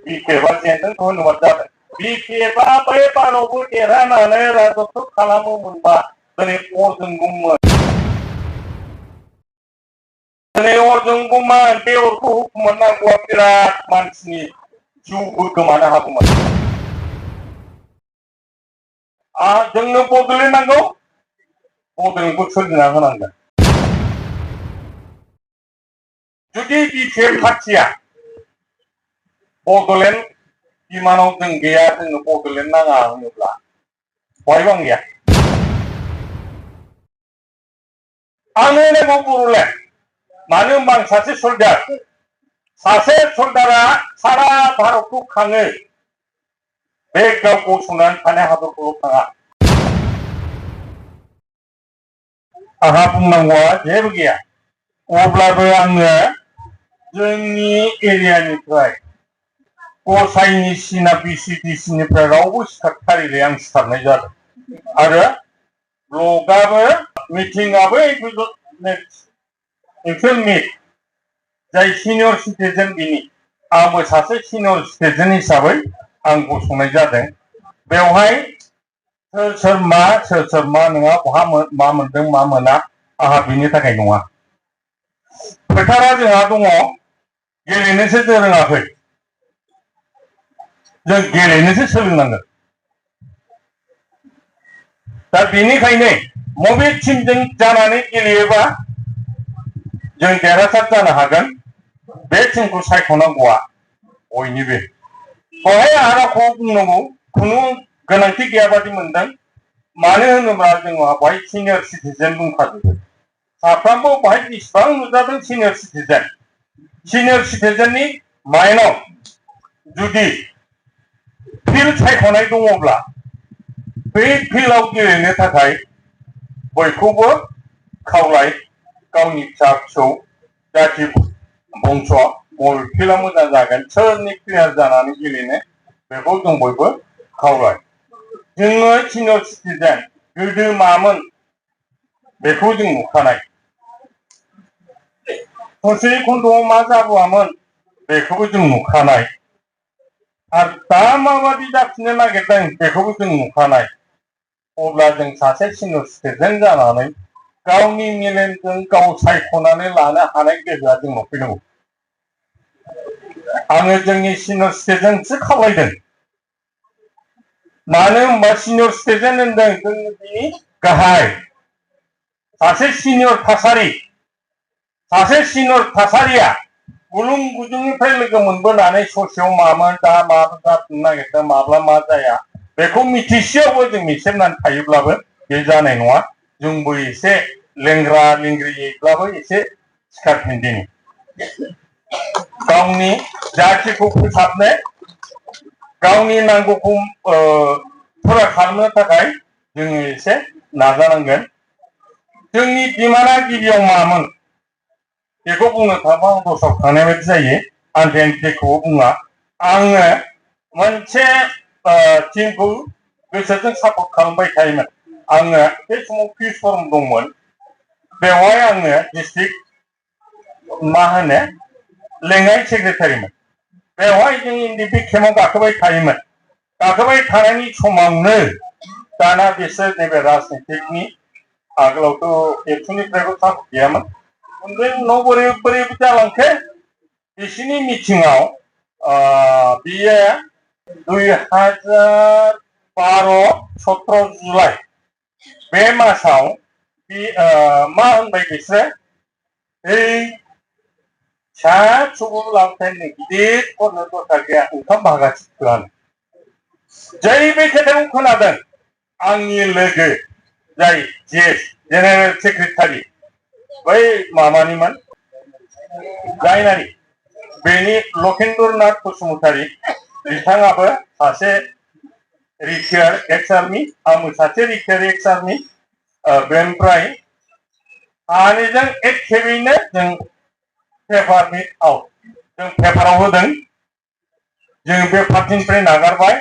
बिखेबा जेनदोंखौ नुबाय जादों बिखेबा बै बारावबो देरहानानै राजत्व खालामोमोनबा दिनै अरजोंगौमोन दिनै अरजोंगौमोन बे अरखौ हुखुमत नांगौआ बिराद मानसिनि जिउबो गोमानो हागौमोन जोंनो बड'लेण्ड नांगौ बड'लेण्डखौ सोरजिना होनांगोन जुदि बिटिआर पार्टिया बड'लेण्ड बिमानाव जों गैया जोंनो बड'लेण्ड नाङा होनोब्ला बहायबो आं गैया आंनो नांगौ बड'लेण्ड मानो होनबा आं सासे सल्दारा सारा भारतखौ खाङो बे गाव गसंनानै थानाय हादरखौल' खाङा आंहा बुंनांगौआ जेबो गैया अब्लाबो आङो जोंनि एरियानिफ्राय गसाइनि सिना बिसिडिसिनिफ्राय रावबो सिखारथारिलै आं सिखारनाय जादों आरो ब्लकआबो मिटिंआबो एक्सुएल मिट जाय सिनियर सिटिजेन बिनि आंबो सासे सिनियर सिटिजेन हिसाबै आं गसंनाय जादों बेवहाय सोर मा नङा बहा मा मोनदों मा मोना आंहा बिनि थाखाय नङा फोथारा जोंहा दङ गेलेनोसो जों रोङाखै जों गेलेनोसो सोलोंनांगोन दा बेनिखायनो बबे टीमजों जानानै गेलेयोबा जों देरहासार जानो हागोन बे टीमखौ सायख'नांगौआ बयनिबो बहाय आराखौ बुंनांगौ खुनु गोनांथि गैया बादि मोनदों मानो होनोब्ला जोंहा बहाय सिनियर सिटिजेन दंखाजोबो साफ्रोमबो बहाय बेसेबां नुजादों सिनियर सिटिजेननि माइन्डआव जुदि फिल्ड सायख'नाय दङब्ला बे फिल्डआव गेलेनो थाखाय बयखौबो खावलाय गावनि फिसा फिसौ जाथि बंस' बबे फिल्डआ मोजां जागोन सोरनि प्लेयार जानानै गेलेनो बेखौ जों बयबो खावलाय जोङो सिनियर सिटिजेन गोदो मामोन बेखौ जों नुखानाय ससे खन्द'आव मा जाबोआमोन बेखौबो जों नुखानाय आरो दा माबादि जाफिननो नागिरदों बेखौबो जों नुखानाय अब्ला जों सासे सिनियर सिटिजेन जानानै गावनि मेलेमजों गाव सायख'नानै लानो हानाय गोहोआ जोंनाव फैनांगौ आङो जोंनि सिनियर सिटिजेनसो खावलायदों मानो होनबा सिनियर सिटिजेन होनदों जोंनि गाहाय सासे सिनियर थासारिया गुलुं गुजुंनिफ्राय लोगो मोनबोनानै ससेयाव मामोन दा मा जाफिननो नागिरदों माब्ला मा जाया बेखौ मिथिसेयावबो जों मिसेबनानै थायोब्लाबो बे जानाय नङा जोंबो एसे लेंग्रा लेंग्रियैब्लाबो एसे सिखारफिनदिनि गावनि जाथिखौ फोसाबनो गावनि नांगौखौ फुरा खालामनो थाखाय जोङो एसे नाजानांगोन जोंनि डिमान्डआ गिबियाव मामोन बेखौ बुंनो थाङोबा आं दस्रायाव थांनाय बायदि जायो आं जेखौबो बुङा आङो मोनसे टीमखौ गोसोजों सापर्ट खालामबाय थायोमोन आङो बे समाव पिस फर्म दंमोन बेवहाय आङो डिस्ट्रिक्ट लेङाइ सेक्रेटारिमोन बेवहाय जों बे केम्पआव गाखोबाय थायोमोन गाखोबाय थानायनि समावनो दाना बिसोर नैबे राजनितिकनि आगोलावथ' एबसुनिफ्रायबो सापर्ट गैयामोन ओमफ्राय उनाव बोरै जालांखो बिसिनि मिटिङाव बियो 2012 जुलाइ बे मासाव मा होनबाय बिसोरो फिसा फिसौखौ लांफायनो गिदिर हरनो दरकार गैया ओंखाम भागासिनो जै बे खोथाखौ खोनादों आंनि लोगो जाय जेनेरेल सेक्रेटारि बै माबानिमोन जायनारि बेनि लकेन्द्र नाथ बसुमतारी बिथाङाबो सासे रिटायार एक्स आर्मि आंबो सासे रिटायार एक्स आर्मि बेनिफ्राय सानैजों एखेयैनो जों पेपारनि जों पेपाराव होदों जों बे पार्टिनिफ्राय नागारबाय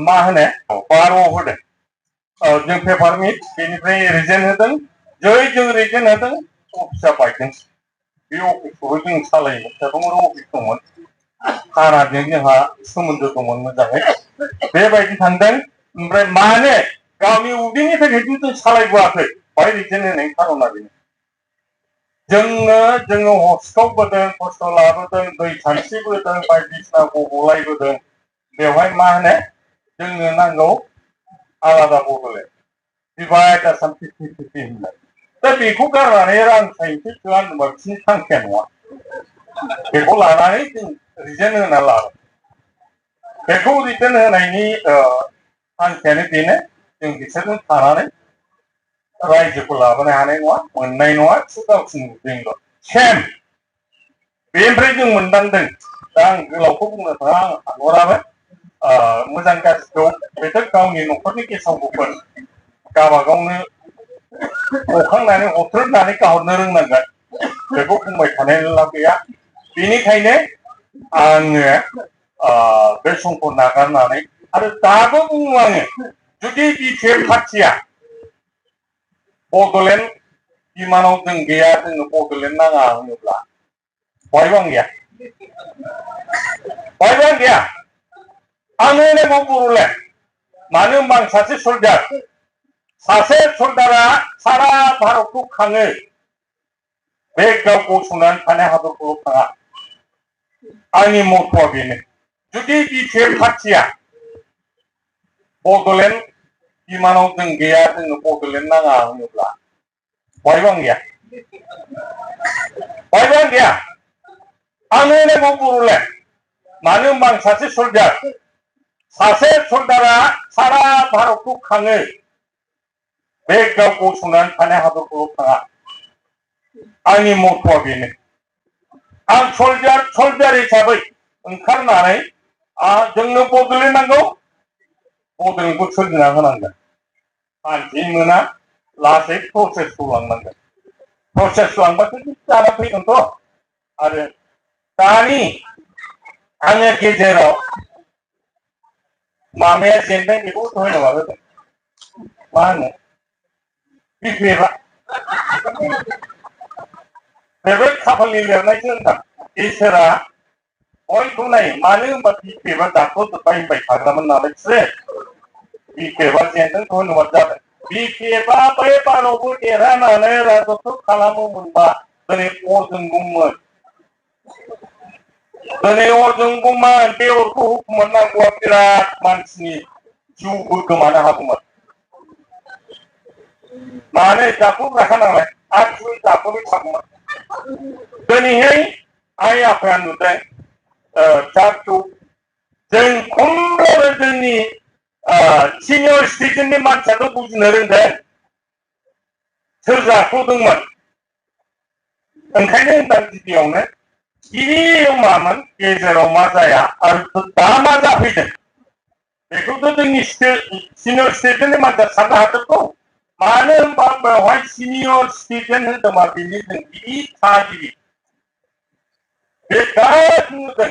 मा होनो 12 होदों जों पेपार मिट बेनिफ्राय रिजेन्ट होदों जै जों रिजेन्ट होदों अफिसा बायदों बे अफिसखौबो जों सालायोमोन सेरफांगुरियाव अफिस दंमोन हानाजों जोंहा सोमोन्दो दंमोन मोजाङै बेबायदि थांदों ओमफ्राय मानो गावनि उदैनि थाखायथ' जों सालायबोआखै बाय रिजन होनायनि खारना बेनो जोङो हस्टावबोदों खस्थ' लाबोदों दै सानस्रिबोदों बायदिसिना गबलायबोदों बेवहाय मा होनो जोंनो नांगौ आलादा बड'लेण्ड डिभाइड आसाम 50-50 होननाय दा बेखौ गारनानै रां साइन्टिस्ट होआ होनोबा बिसोरनि थांखिया नङा बेखौ लानानै जों रिजन होना लाबाय बेखौ रिजन होनायनि थांखियानो बेनो जों बिसोरजों थानानै रायजोखौ लाबोनो हानाय नङा मोननाय नङा बिसोर गावसिनि उदैनिल' सेम बेनिफ्राय जों मोनदांदों दा आं गोलावखौ बुंनो थाङा आं हागराबो मोजां गाज्रिखौ बेथ' गावनि न'खरनि गेसाव गोफोन गावबागावनो गखांनानै हथ्रोदनानै गाहरनो रोंनांगोन बेखौ बुंबाय थानाय लाब गैया बेनिखायनो आङो बे समखौ नागारनानै आरो दाबो बुङो आङो जुदि बिटिआर पार्टिया बड'लेण्ड बिमानाव जों गैया जोंनो बड'लेण्ड नाङा होनोब्ला बहायबो आं गैया बहायबो आं गैया आङो होनांगौ बड'लेण्ड मानो होनबा आं सासे सल्दारा सारा भारतखौ खाङो बे गाव गसंनानै थानाय हादरखौल' खाङा आंनि मथ'आ बेनो जुदि बिटिआर पार्टिया बड'लेण्ड बिमानाव जों गैया जोंनो बड'लेण्ड नाङा होनोब्ला बहायबो आं गैया बहायबो आं गैया आङो होनांगौ बड'लेण्ड मानो होनबा आं सासे सल्दारा सारा भारतखौ खाङो बे गाव गसंनानै थानाय हादरखौल' खाङा आंनि मथ'आ बेनो आं सल्जार हिसाबै ओंखारनानै जोंनो बड'लेण्ड नांगौ बड'लेण्डखौ सोरजिना होनांगोन सानसे मोना लासै प्रसेसखौ लांनांगोन प्रसेस लांबासो जाना फैगोनथ' आरो दानि आङो गेजेराव मामाया जेनदों बेखौ दहायनो माबादों मा होनो बिपिएफआ बेबो खाफालनि लिरनायसो होनदां इसोरा बयखौ नायो मानो होनबा बिपिएफआ दाख्ल'जोब्बाय होनबाय थाग्रामोन नालाय बिसोरो बिपिएफआ जेनदों धन्यबाद जादों बिपिएफआ बै बारावबो देरहानानै राजत्व खालामोमोनबा दिनै अरजोंगौमोन दिनै अरजोंगौमोन बे अरखौ हुकुमत नांगौआ बिराद मानसिनि जिउबो गोमानो हागौमोन मानो जाफुग्राखा नालाय आरो जाफुबाय थागौमोन दिनैहाय आइ आफाया नुदों फिसा फिसौ जों खमब्लाबो जोंनि सिनियर सिटिजेननि मानसियाथ' बुजिनो रोंदों सोर जाख्ल'दोंमोन ओंखायनो होनदां गिबियावनो गिबियाव मामोन गेजेराव मा जाया आरो दा मा जाफैदों बेखौथ' जोंनि सिनियर सिटिजेननि मानसिया साननो हागोनखौ मानो होनबा बेवहाय सिनियर सिटिजेन होनदोंबा बिनि जों गिबि थागिबि बे गासिबो नुदों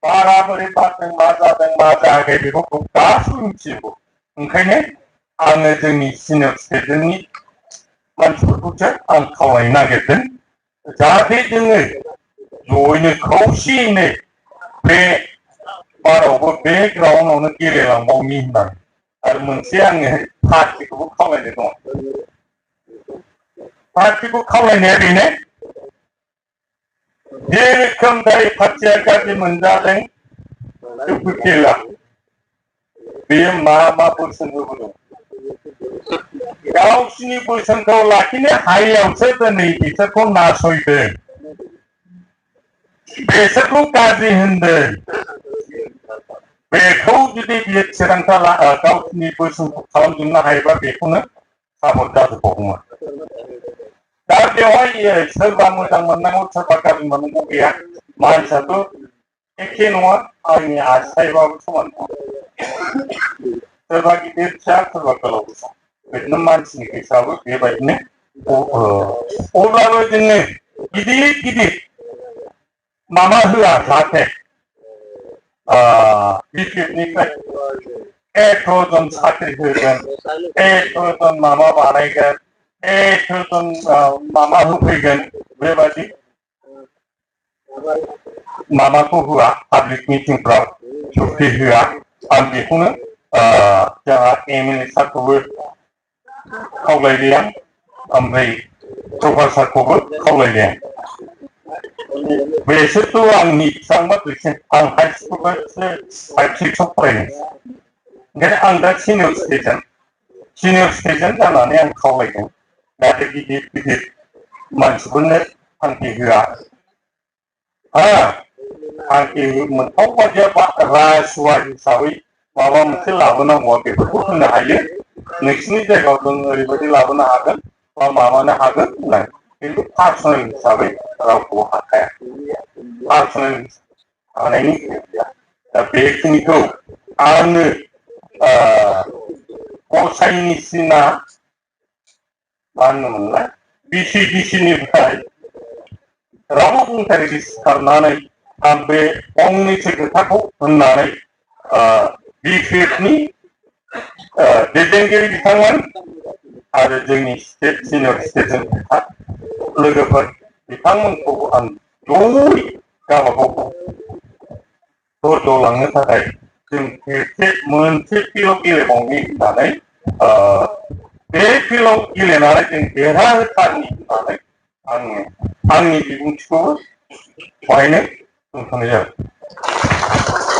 बारा बोरै बारदों मा जादों मा जायाखै बेखौ गासिबो मिथिजोबगौ ओंखायनो आङो जोंनि सिनियर सिटिजेननि मानसिफोरखौसो आं खावलायनो नागिरदों जाहाथे जोङो जयैनो खौसेयैनो बे बारावबो बे ग्राउन्डआवनो गेलेलांबावनि होननानै आरो मोनसे आङो पार्टिखौबो खावलायनाय दं पार्टिखौ खावलायनाया बेनो जे रोखोम जाय पार्टिया गाज्रि मोनजादों बिपिएलआ बेयो मा बोसोन होबोदों गावसिनि बोसोनखौ लाखिनो हायैयावसो दिनै बिसोरखौ नासयदों बेसोरखौ गाज्रि होनदों बेखौ जुदि बियो थिरांथा गावसिनि बोसोनखौ खालामजोबनो हायोबा बेखौनो सापर्ट जाजोबबावगौमोन दा बेवहाय सोरबा मोजां मोननांगौ सोरबा गाज्रि मोननांगौ गैया मानसियाथ' एखे नङा आंनि आसिबाबो समान सोरबा गिदिर फिसा सोरबा गोलाव फिसा बिदिनो मानसिनि गोसोआबो बेबायदिनो अब्लाबो जोङो गिदिर माबा होआ जाहाथे बिपिएफनिफ्राय एथ'जन साख्रि होगोन एथ'जन माबा बानायगोन एथ'जन माबा होफैगोन बेबायदि माबाखौ होआ पाब्लिक मिटिंफ्राव सुक्ति होआ आं बेखौनो जोंहा एमएलए सारखौबो खावलायबाय आं ओमफ्राय प्रफेसार सारखौबो खावलायबाय आं बेसोरथ' आंनि बेसेबांबा दुइसिन आं हाइ स्कुलसो 5-6 फरायदों ओंखायनो आं दा सिनियर सिटिजेन जानानै आं खावलायदों जाहाथे गिदिर गिदिर मानसिफोरनो थांखि होआ थांखि मोनथाव बायदिया राजुवा हिसाबै माबा मोनसे लाबोनांगौआ बेफोरखौ होनो हायो नोंसिनि जायगायाव जों ओरैबायदि लाबोनो हागोन बा माबानो हागोन होननानै खिन्थु पार्सनेल हिसाबै रावखौबो हाखाया पार्सनेल हानायनि दा बेखिनिखौ आंनो गसाइनिसिना मा होनोमोनलाय बिसिनिफ्राय रावबो बुंथारि सिखारनानै आं बे फंनैसो खोथाखौ होननानै बिपिएफनि दैदेनगिरि बिथांमोन आरो जोंनि स्टेट सिनियर स्टेटजों लोगोफोर बिथांमोनखौ आं जयै गावबागावखौ दरजाव थाखाय जों मोनसे फिल्डआव गेलेबावनि होननानै बे फिल्डआव गेलेनानै जों देरहाहोथारनि होननानै आङो आंनि बिबुंथिखौबो बेवहायनो दोनथ'नाय जाबाय